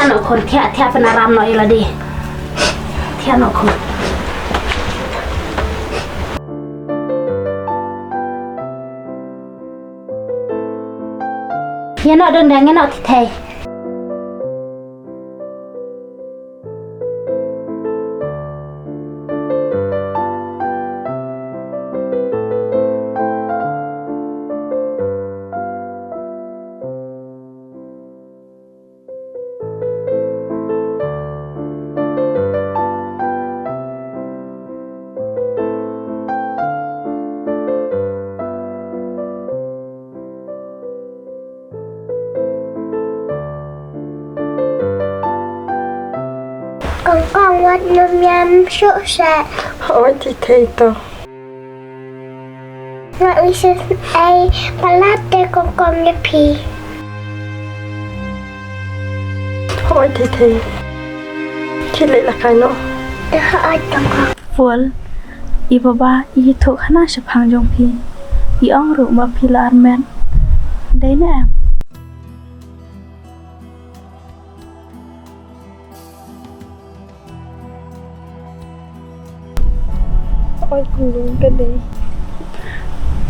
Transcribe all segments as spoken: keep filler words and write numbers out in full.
Ano khun, thiah thiah pynram noh ïa lade. Thiah noh khun. Ïa noh dang dang, ïa noh thei thei. Kong kong, wat nym ïam shuh seh. Hooid, thei thei to. Nga ïa shu ai palat te kong kong ïa phi. Hooid, thei thei. Khie leit la kai noh. Hooid kong kong. Ful, i baba i ïathuh khana shaphang jong phi. I ong ruh ba phi la armet. Dei ne em? Oi, khunlung, ka dei.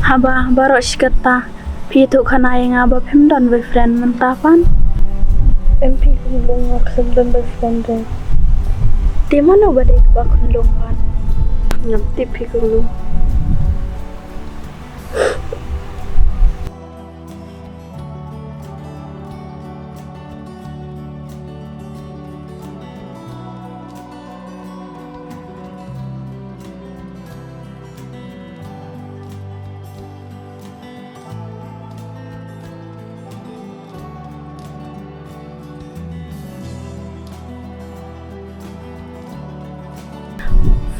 Haba baroh shi katta phi ïathuh khana ïa nga ba phim don boyfriend mynta pat? Em phi khunlung, nga khlem don boyfriend re. Te mano ba dei kpa khunlung pat? Ngam tip phi khunlung.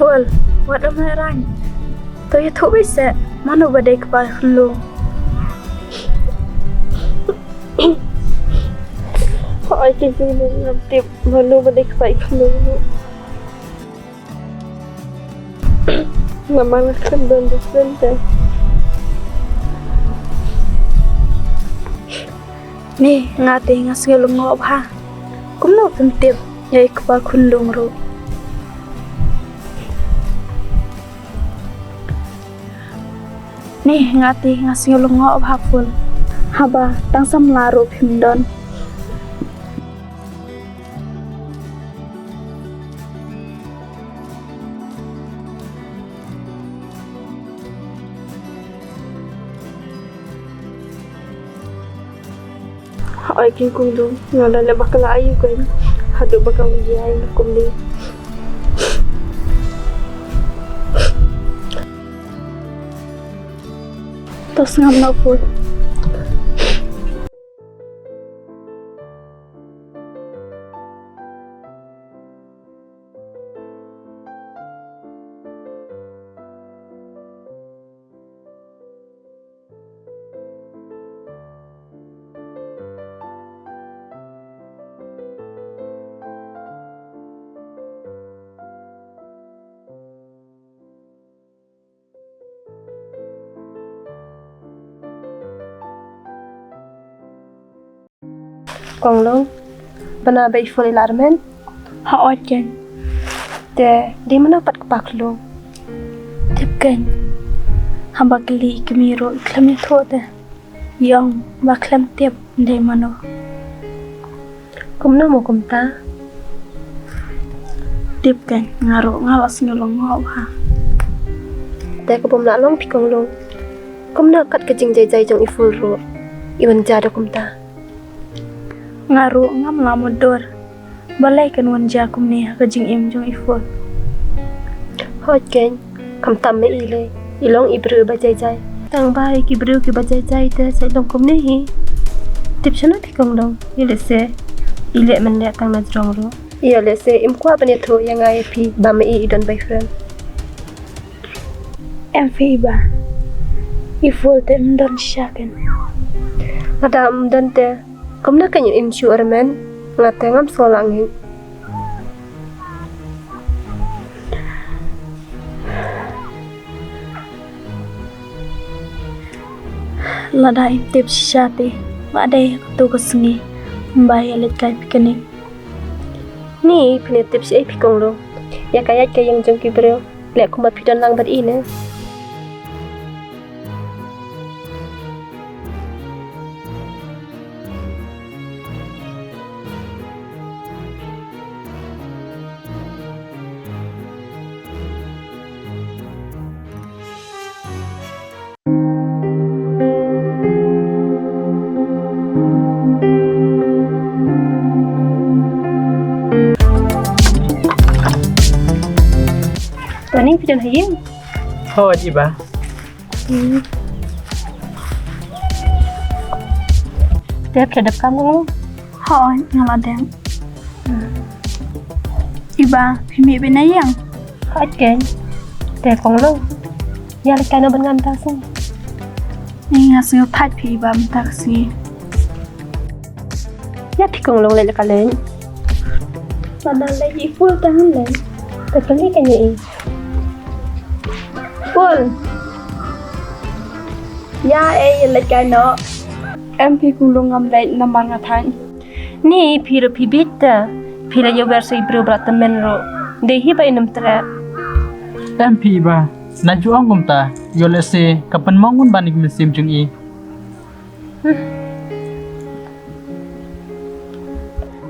Ful, wat ym lehrain. To ïathuh beit seh, mano ba dei kpa khunlung. Hooid, khunlung, ngam tip mano ba dei kpa khunlung. Namar nga khlem don boyfriend te. Ni, nga te nga sngew lyngngoh bha. Kumno phim tip ïa i kpa khunlung ruh? Ni, nga te nga sngew lyngngoh bha Ful. Haba tang samla ruh phim don. Hooid keiñ khunlung, nga la leh bakla aïu keiñ haduh ba ka wan ïa nga kumne. To sngap noh Ful. Khunlung, bana ba i Ful i la armet? Hooid keiñ. Te dei mano pat kpa khunlung? Tip keiñ. Haba kylli i kmie ruh i khlem ïathuh te. I ong ba khlem tip dei mano. Kumno mo kumta? Tip keiñ, nga ruh nga la sngew lyngngoh bha. Te ka bym lah long phi khunlung. Kumno kat ka jingjai jai jong i Ful ruh i wan jia da kumta? Nga ruh ngam lah mutdur balei kan wan jia kumne ha ka jingim jong i Ful. Hooid keiñ, khamtam ma i lei, i long i briew ba jai jai. Tang ba i ki briew kiba jai jai te sa i long kumne hi. Tip shano phi khunlung, ïa lehse i leh mynleh tang na jrong ruh. Ïa lehse im kwah ban ïathuh ïa nga ïa phi ba ma i i don boyfriend. Em phi ba i Ful te im don shisha keiñ. Lada im don te kumno keiñ im shu armet, nga te ngam sngewlah ngeit. Lada im tip shisha te ba dei kato ka sngi ba ïa leit kai picnic. Ni phi ne tip shi ei phi kong long. Ïa ka ïaid ka ïeng jong ki briew. Leh kumba phi don lang bad i ne. Tony, phi don ha ïing? Hooid, i ba. Hmm. Te phi dep kam kong long? Hooid, nga la dep. I ba, phi mih beit na ïing? Hooid keiñ. Te kong long, ïa leit kai noh bad nga mynta ka sngi? Nga sngew thait phi i ba mynta ka sngi. Ïa phi kong long leit la ka leit. Lada leit i Pul tang leit. Te kylli keiñ ïa i. Pul. Ïa ei, ïa leit kai noh. Em phi kong long, ngam leit namar nga thait. Ni phi ruh phi bieit te. Phi la ïoh wer sa i briew ba la tymmen ruh. Dei hi ba ïa nym treh. Em phi i ba. Nai ju ong kumta. Ïoh lehse ka pynmong un ban ïa ki mynsiem jong i.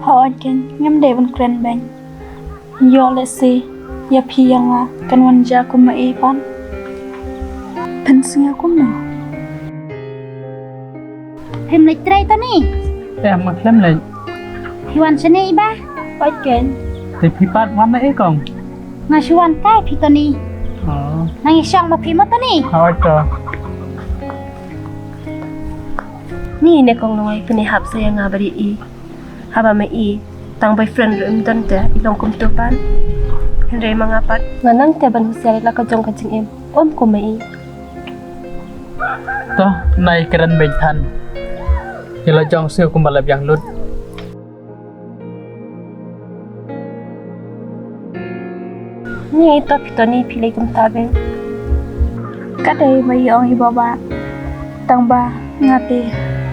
Hooid keiñ, ngam dei ban kren beiñ. Ïoh lehse ïa phi ïa nga kan wan jia kum ma i pat. Pynsngew kumno? Phim leit trei Tony? Em, nga khlem leit. Phi wan shane i ba? Hooid keiñ. Te phi pat wan na ei kong? Nga shu wan kai phi Tony. Oh. Nang ïashong ma phi mo Tony. Hooid to. Ni ne kong long, phi ne hap sa ïa nga bad ïa i. Haba ma i tang boyfriend ruh im don te i long kumto pat. Hynrei ma nga pat nga nang te ban husiar ïa la ka jong ka jingim, ym kum ma i. To, nai kren beiñ than. Ïa la jong siew kumba la biang lut. Ni to phi Tony, phi leh kumta beiñ. Ka dei ba i ong i ba ba. Tang ba nga te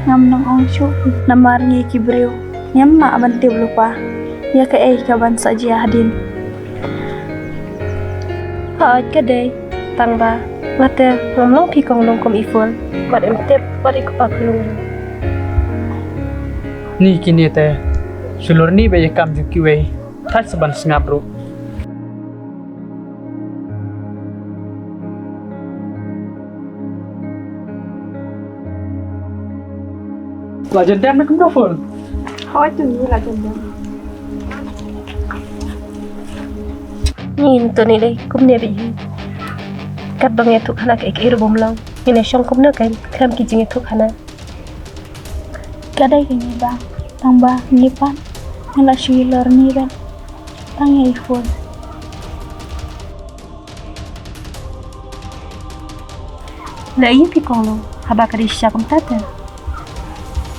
ngam nang ong shuh. Namar ngi ki briew ngim lah ban tip lypa ïa kaei ka ban sa jia hadien. Hooid ka dei. Tang ba nga te ngam long phi kong long kum i Pul. Wat im tip wat i kpa phi long. Ni kine te shu lor ni ba ïa kam ju kiwei. Thait sa ban sngap ruh. La jan dem na kumno Pul? Hooid Tony, la jan dem. Ni Tony lei kumne beit hi. Katba nga ïathuh khana kaei kaei ruh bym long. Ngin ïashong kumno keiñ khlem ki jingïathuh khana. Ka dei keiñ i ba, tang ba ngi pat ngi la shu ïalor ni bad tang ïa i Pul. La ïa phi kong long haba ka dei shisha kumta te.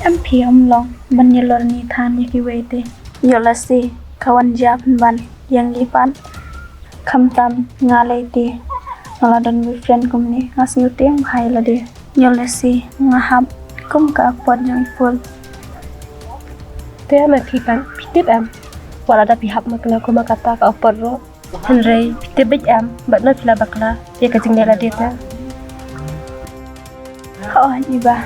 Em phi, ym long ban ïalor ni than ïa kiwei te. Ïoh lehse ka wan jia pynban ïa ngi pat. Khamtam nga lei te nga la don boyfriend kumne, nga sngewthuh bha ïa lade. Ïoh lehse nga hap kum ka apot jong i Pul. Te ma phi pat phi tip em, wat lada phi hap ma kane kum kata ka apot ruh, hynrei phi tip beit em ba na phi la bakla ïa ka jingleh lade te. Hooid i ba,